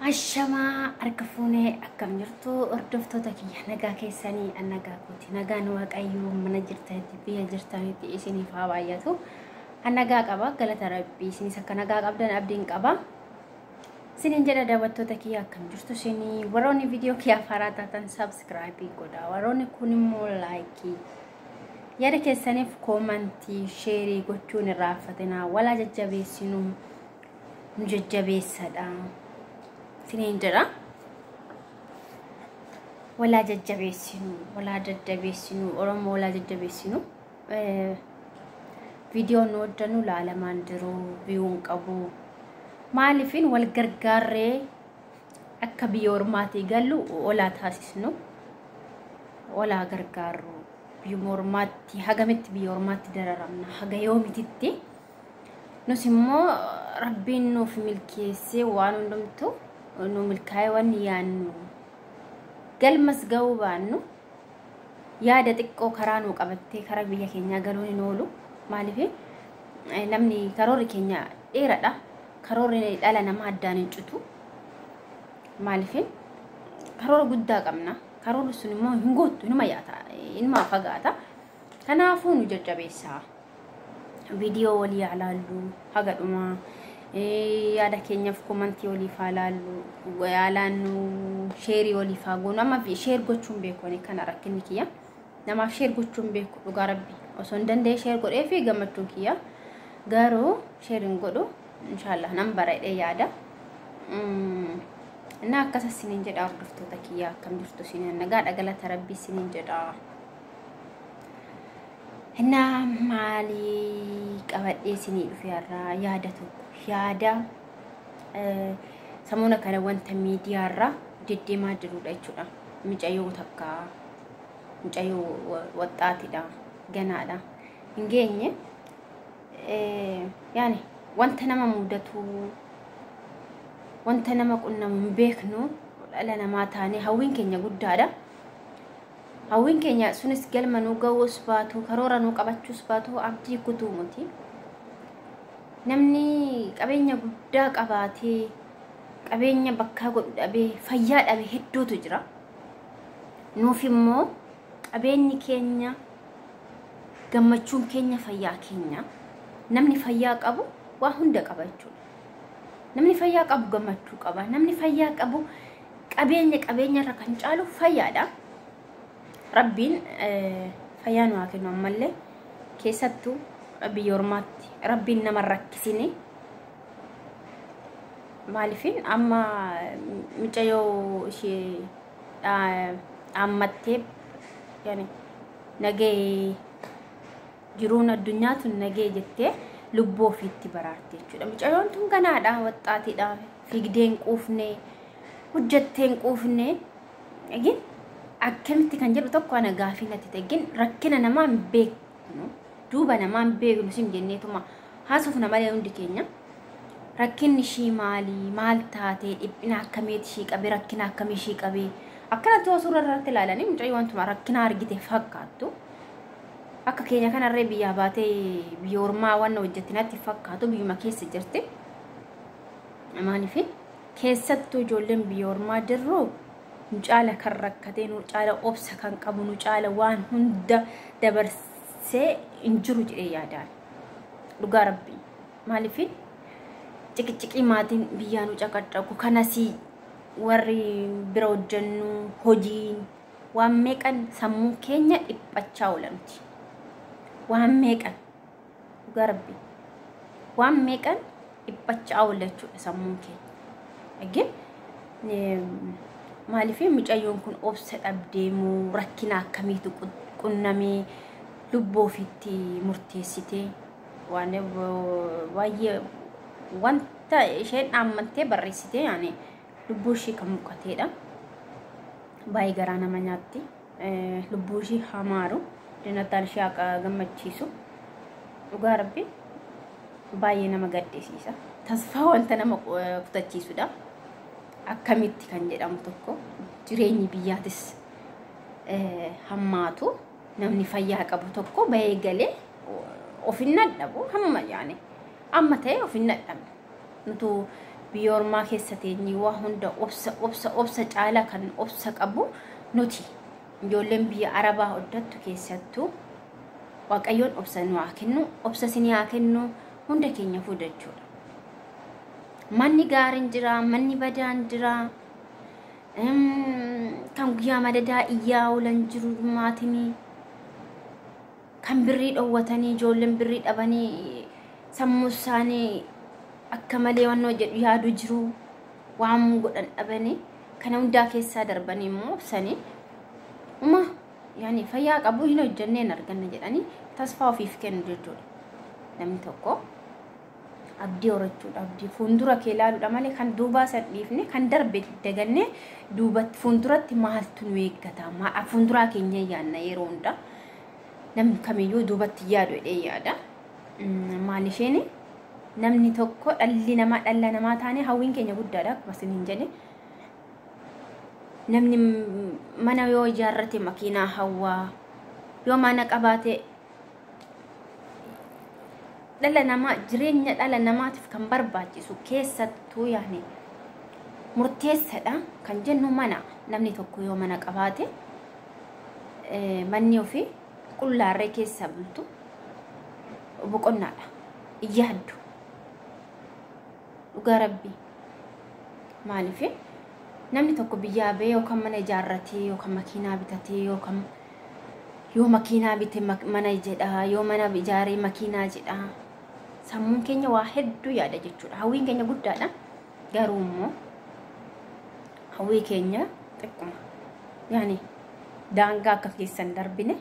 Ashamaa harka fuunee akkam jirtu hordoftoota kiyya nagaa keessanii an nagaa kooti nagaan waaqayyoo mana jirtanitti biyya jirtanitti isiniif haa baay'atu an nagaa qaba galata rabbii isinis akka nagaa qabdan abdiin qaba isiniin jedha daawwattoota kiyya akkam jirtu isinii warroonni viidiyoo kiyyaaf haaraa taatan subscribe godha warroonni kun immoo like yaada keessaniif comment share gochuun irraa hafatinaa walaa jajjabeessinuu nu jajjabeessadha. Isiniin jedha. Walaa jajjabeessinu, walaa jajjabeessinu, Oromoo walaa jajjabeessinu. Viidiyoon nu hojjennu laalamaan jiru, view-n qabu. Maaliifin wal gargaarree akka biyya ormaatii gallu olaa taasisnu, olaa gargaarru. Biyya ormaatti hagamitti biyya ormaatti dararamna, haga yoomititti. Nus immoo rabbiin nuuf milkeessee waan hundumtu nu milkaa'ee wanni yaannu galmas ga'uu baannu yaada xiqqoo karaa nuu qabattee karaa biyya keenyaa galuun hin oolu. Maaliif namni karoorri keenya dheeradha. Karoorri dhala namaa addaan hin citu. Maaliif karoora guddaa qabna. Karoorri sun immoo hin guuttu, inuma yaata, inuma fagaata. Kanaafuu nu jajjabeessaa. Viidiyoo walii haa laallu haga dhumaa. Yaada keenyaaf comment waliif haa laallu, haa laannu, share waliif haa goonu. Amma share gochuun beeku ani kana rakkinni kiyya. Namaaf share gochuun beeku dhugaa rabbi. Osoo hin danda'e share godhee fi gammachuun kiyya. Garuu share hin godhu. Inshaallah nan baradhee yaada. Innaa akkasa isiniin jedha hordoftoota kiyya akkam jirtu isiniin nagaadha galata rabbii isiniin jedha. Innaa maalii qabadhee isinii dhufe har'aa yaada tokko yaada samoona kana wanta miidiyaarra deddeemaa jirudha jechuudha. Mucayyoo takka mucayyoo waxxaatidha ganaadha hin geenye yaani wanta nama mudatu wanta nama qunnamu hin beeknu dhala namaa taane hawwiin keenya guddaadha. Hawwiin keenya sunis galma nu ga'uus baatu karoora nu qabachuus baatu abdii kutuu miti. Namni qabeenya guddaa qabaatee qabeenya bakkaa godhu dhabee fayyaa dhabe hedduutu jira. Nuuf immoo qabeenyi keenya gammachuun keenya fayyaa keenya. Namni fayyaa qabu waa hunda qaba jechuudha. Namni fayyaa qabu gammachuu qaba. Namni fayyaa qabu qabeenya qabeenyarra kan caalu fayyaadha. Rabbiin fayyaa nu haa kennu ammallee keessattuu biyya ormaatti rabbiin nama rakkisini. Maaliifin amma mucayyoo ishee dhaammattee yani nagee jiruun addunyaa tun nagee jettee lubbuu ofiitti baraarte jechuudha. Mucayyoon tun ganaadha, waxxaatiidha, fiigdee hin quufne, hojjettee hin quufne. Egin akkamitti kan jedhu tokko ana gaafii natti ta'e. Egin rakkina namaa hin beeknu, duuba namaa hin beeknu sim jenneetuma haasofna malee hundi keenya. Rakkinni ishii maali? Maal taatee? Dhiphina akkamiiti ishii qabee? Rakkina akkamii ishii qabee? Akkanatti yoo suura irratti ilaalanii mucayyoo wantuma rakkina argite fakkaattu. Akka keenya kanarree biyyaa baatee biyya ormaa waan hojjetti natti fakkaatu biyyuma keessa jirti. Maaliif keessattuu ijoolleen biyya ormaa jirru nu caala kan rakkatee nu caala obsa kan qabu nu caala waan hunda dabarsee hin jiru jedhee yaadaan. Dhugaa rabbii. Maaliif ciqiciqii maatiin biyyaa nu caqacaqu kanasii warri bira hojjennu hojiin waan meeqan sammuu keenya dhiphachaa oola nuti. Waan meeqan dhugaa rabbii waan meeqan dhiphachaa oola jechuudha sammuun keenya. Dhageen maaliif mucayyoon kun obsa dhabdee moo rakkina akkamiitu qunnamee lubbuu ofiitti murteessitee waan baay'ee wanta isheen dhaammattee barreessitee yaani lubbuu ishii kan mukateedha. Baay'ee garaa nama nyaatti. Lubbuu ishii hamaaru jannataan ishee haa gammachiisu. Dhugaa rabbi baay'ee nama gaddisiisa. Tasfaa wanta nama kutachiisudha. Akkamitti kan jedhamu tokko jireenyi biyyaatis hammaatu namni fayyaa qabu tokko bahee galee of hin dadhabu hamma yaani amma ta'e of hin dadhabne. Nutu Biyya ormaa keessa teenyee waa hunda obsa obsa obsa caalaa kan obsa qabu nuti. Ijoolleen biyya Arabaa hoddattu keessattuu Waaqayyoon obsa nu haa kennu, obsa isinii haa kennu, hunda keenya fuudhachuudha. Manni gaariin jira, manni badaan jira. Kan guyyaa madadaa iyyaa oolan jiru maatiin. Kan birrii dhoowwatanii ijoolleen birrii dhabanii sammuu isaanii akka malee wannoo jedhu yaadu jiru. Waan godhan dhabanii kana hundaa keessaa darbanii immoo obsanii uma yaani fayyaa qabu hin hojjennee hin arganna jedhanii tasfaa ofiif kennu jechuudha. Namni tokko abdii horachuudha. Abdii fuuldura kee ilaaluudha malee kan duubaa san dhiifne kan darbe dagannee duubatti fuulduratti maaltu nu eeggata? Fuulduraa keenya yaadna yeroo hundaa. Namni kamiyyuu duubatti yaadu jedhee yaada. Maal isheen namni tokko dhalli namaa dhala namaa taane hawwiin keenya guddaadha akkuma isin hin jedhe. Namni mana yoo ijaarrate makiinaa hawwaa, yoo mana qabaate dhala namaa jireenya dhala namaatiif kan barbaachisu keessattuu yaani murteessadha kan jennu mana. Namni tokko yoo mana qabaate manni ofii qullaarree keessa bultu boqonnaadha. Yaaddu dhugaa rabbii. Maaliif namni tokko biyyaa ba'ee yookaan mana ijaarratee yookaan makiinaa bitatee yookaan yoo makiinaa bite mana jedha, yoo mana ijaaree makiinaa jedha. Sammuun keenya waa hedduu yaada jechuudha. Hawwiin keenya guddaadha. Garuu immoo hawwii keenya xiqquma. Yaani daangaa akka keessan darbine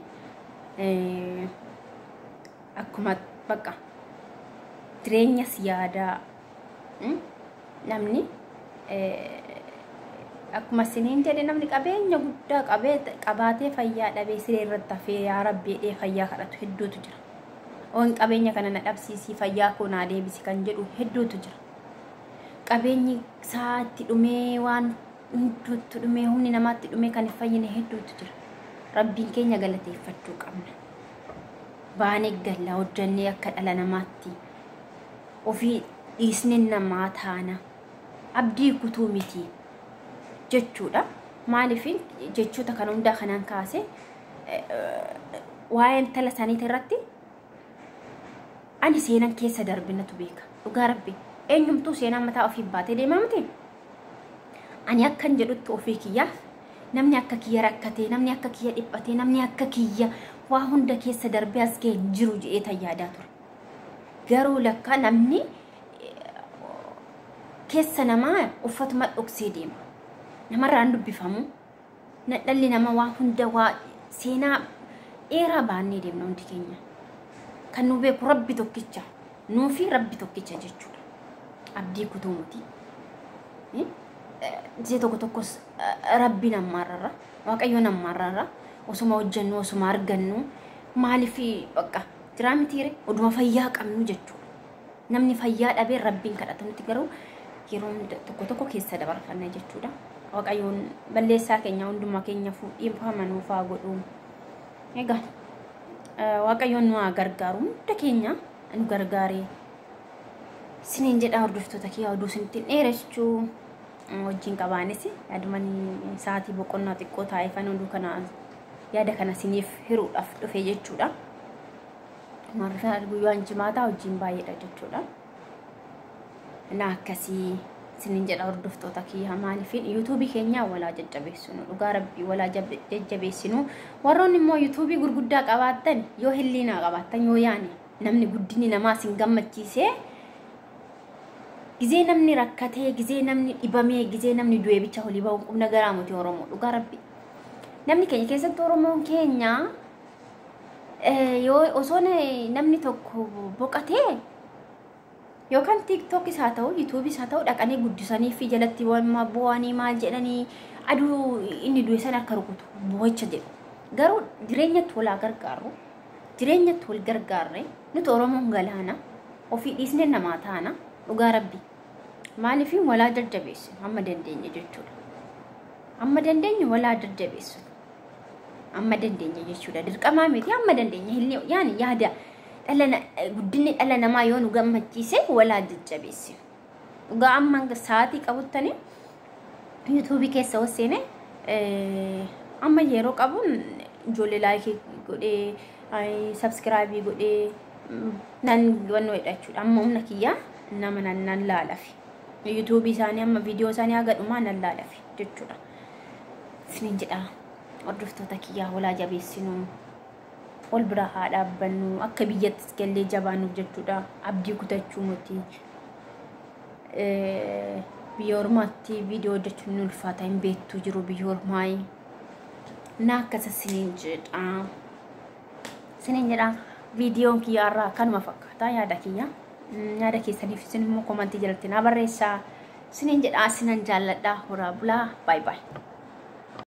akkuma bakka jireenyas yaadaa namni akkuma isiniin jedhe namni qabeenya guddaa qabaatee fayyaa dhabee siree irratti hafee yaa rabbi jedhee fayyaa kadhatu hedduutu jira. Oon qabeenya kana na dhabsiisii fayyaa koo naa deebisi kan jedhu hedduutu jira. Qabeenyi isaatti dhumee waan hunduutti dhumee humni namaatti dhumee kan hin fayyine hedduutu jira. Rabbiin keenya galateeffachuu qabna. Baanee galla hojjannee akka dhala namaatti ofii dhiisne namaa taana. Abdii kutuu miti jechuudha. Maaliif jechoota kana hundaa kanaan kaase waa'ee intala saniit irratti ani seenan keessa darbinatu beeka. Dhugaa rabbi eenyumtuu seenaa mataa ofii baatee deemaa miti. Ani akkan jedhutti ofii kiyyaaf namni akka kiyya rakkatee, namni akka kiyya dhiphatee, namni akka kiyya waa hunda keessa darbee as ga'e hin jiru jedhee tan yaadaa ture. Garuu lakkaa namni keessa namaa uffatuma dhoksee deema. Namarraan dubbifamu. Dhalli namaa waa hunda waa seenaa dheeraa baannee deemna hundi keenya. Kan nu beeku rabbi tokkicha. Nuufi rabbi tokkicha jechuudha. Abdii kutuu miti. Gisee tokko tokkos rabbi nammaarrarra. Waaqayyo nammaarrarra. Osuma hojjennu osuma argannu maaliif bakka jiraa mitiire oduma fayyaa qabnu jechuudha. Namni fayyaa dhabee rabbiin kadhata nuti garuu yeroo tokko tokko keessa dabarfanna jechuudha. Waaqayyoon balleessaa keenya hundumaa keenya fuudhee nuuf haa godhu. Egaa Waaqayyoon nu haa gargaaru hunda keenya nu gargaaree. Isiniin jedha hordoftoota kiyyaa oduu isinitti dheeressuu wajjin qabaanis yaaduman sa'aatii boqonnaa xiqqoo taa'eefan oduu kana yaada kana isiniif hiruudhaaf dhufe jechuudha. Maarrifaan guyyaan jimaataa wajjin baay'eedha jechuudha. Na akkasii isiniin jedha hordoftoota kiyyaa maaliif yuutuubii keenyaa walaa jajjabeessinu dhugaa rabbii walaa jajjabeessinu. Warroonni immoo yuutuubii gurguddaa qabaattan yoo hilliinaa qabaattan yoo yaane namni guddinni namaa isin gammachiisee gizee namni rakkatee gizee namni dhibamee gizee namni du'ee bicha olii ba'uun qubna garaa miti Oromoo dhugaa rabbi. Namni keenya keessattuu Oromoon keenya yoo osoo namni tokko boqotee yookaan tiiktookis haa ta'u yuutuubis haa ta'u dhaqanii guddisanii fi jalatti waan bu'anii maal jedhanii aduu inni du'e sana akka rukutu boo'icha jedhu. Garuu jireenyatti wal haa gargaarru jireenyatti wal gargaarre nuti Oromoon galaana ofii dhiisnee namaa taana dhugaa rabbi. Maaliif walaa jajjabeessinu hamma dandeenye jechuudha. Hamma dandeenye walaa jajjabeessinu. Amma dandeenye jechuudha. Dirqamaa miti hamma dandeenye yaani yaada dhala guddinni dhala namaa yoo nu gammachiise walaa jajjabeessinu. Dhugaa amma sa'aatii qabuttani yuutuubii keessa hosseene amma yeroo qabuun ijoollee laayikii godhee sabskraayibii godhee nan wannoodha jechuudha. Amma humna kiyyaa nama nan laalafi. Yuutuubii isaanii amma viidiyoo isaanii haga dhumaa nan laalafi jechuudha. Isiniin jedha, hordoftoota kiyyaa, walaa jabeessinuu, wal bira haa dhaabbannu, akka biyyattis gallee jabaannuuf jechuudha. Abdii kutachuu miti. Biyya ormaatti viidiyoo hojjechuun ni ulfaata, hin beektu jiru biyya ormaa. Na akkasa isiniin jedha. Isiniin jedha, viidiyoon kiyya irraa kanuma fakkaata yaada kiyya. Yaada keessaniif isin immoo komantii jalatti naa barreessaa. Isiniin jedha, isinan jaalladha. Horaa bulaa. Baay baay.